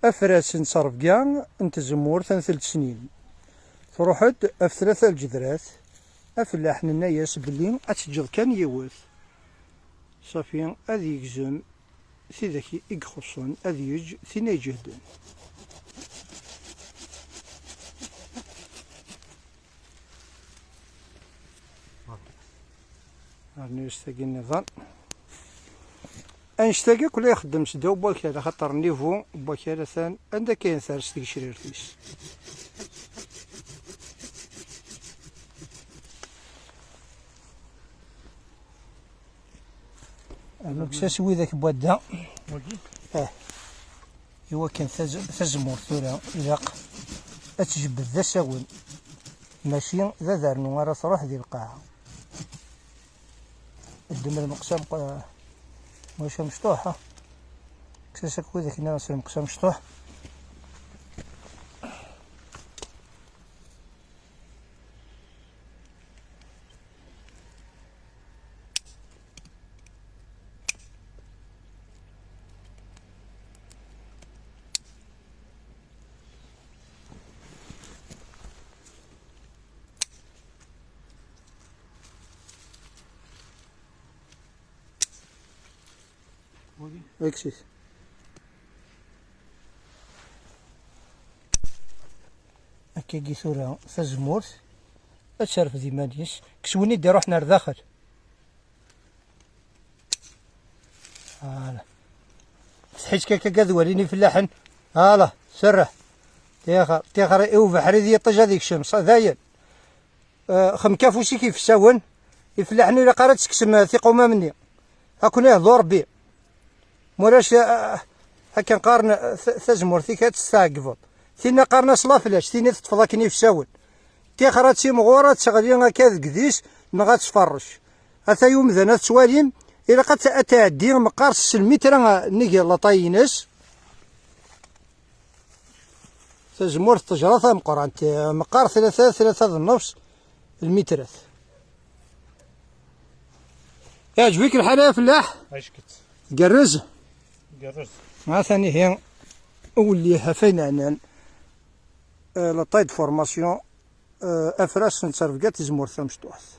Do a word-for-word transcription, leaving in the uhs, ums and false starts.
afras n ttrebga n tzemmurt n telt snin. Truḥ-d ɣef tlata lǧedrat, afellaḥ nenna-yas belli ad teǧǧeḍ kan yiwet. Ṣafi, ad yegzem tidak i ixuṣṣen, ad yeǧǧ tin ay ijehden. Rnu-yas tagi nniḍen. Annect-agi akk la ixeddem s ddaw n wakal, axaṭer nnivu n wakal atan anda akka i ters tgecrirt-is. Rnu kkes-as widak n wadda. Wagi? Eh. Iwakken taz-, tazemmurt tura ilaq ad tjebbed d asawen, mačči d adarnu ara truḥ di lqaɛa. Ddem lmeqsam qa-, maca mecṭuḥ, ha? Kkes-as akk widak nniḍen s lmeqsam mecṭuḥ. Aksis. Akkagi tura tazemmurt ad terfed iman-is, kkes win i d-iruḥen ar daxel. Ala. Tḥitt kan akka ad walin ifellaḥen. Ala, serreḥ. Tixer, tixer i ubeḥri d yiṭij ad ikcem, ṣa-, dayen. Eh, xemk afus-ik ifessawen, ifellaḥen ur ilaq ara ad tekksem, eh, tiqumam-nni. Ad ken-ihdu Rebbi. Murac, eh, akken qqaren, eh, ta-, tazemmurt-ik ad tt-tɛeggbeḍ. Tinna qqaren-as la flèche, tini teṭṭfeḍ akken ifessawen. Tixer ad timɣur, ad teɣli akka deg dis, neɣ ad tferrec. Atay umdan ad tettwalim, ilaq ad t-, ad tɛeddi meqqar s lmitra nnig laṭay-ines. Tazemmurt n ttejra tameqqrant, meqqar tlata, tlata d nnefs lmitrat. Iɛǧeb-ik lḥal a afellaḥ? Ackett. Gerrez? Gerrez. Atan ihi uwellih ɣef ayen ɛnan, euh, la taille de formation, euh, afras n ttrebga tizemmurt tamecṭuḥt.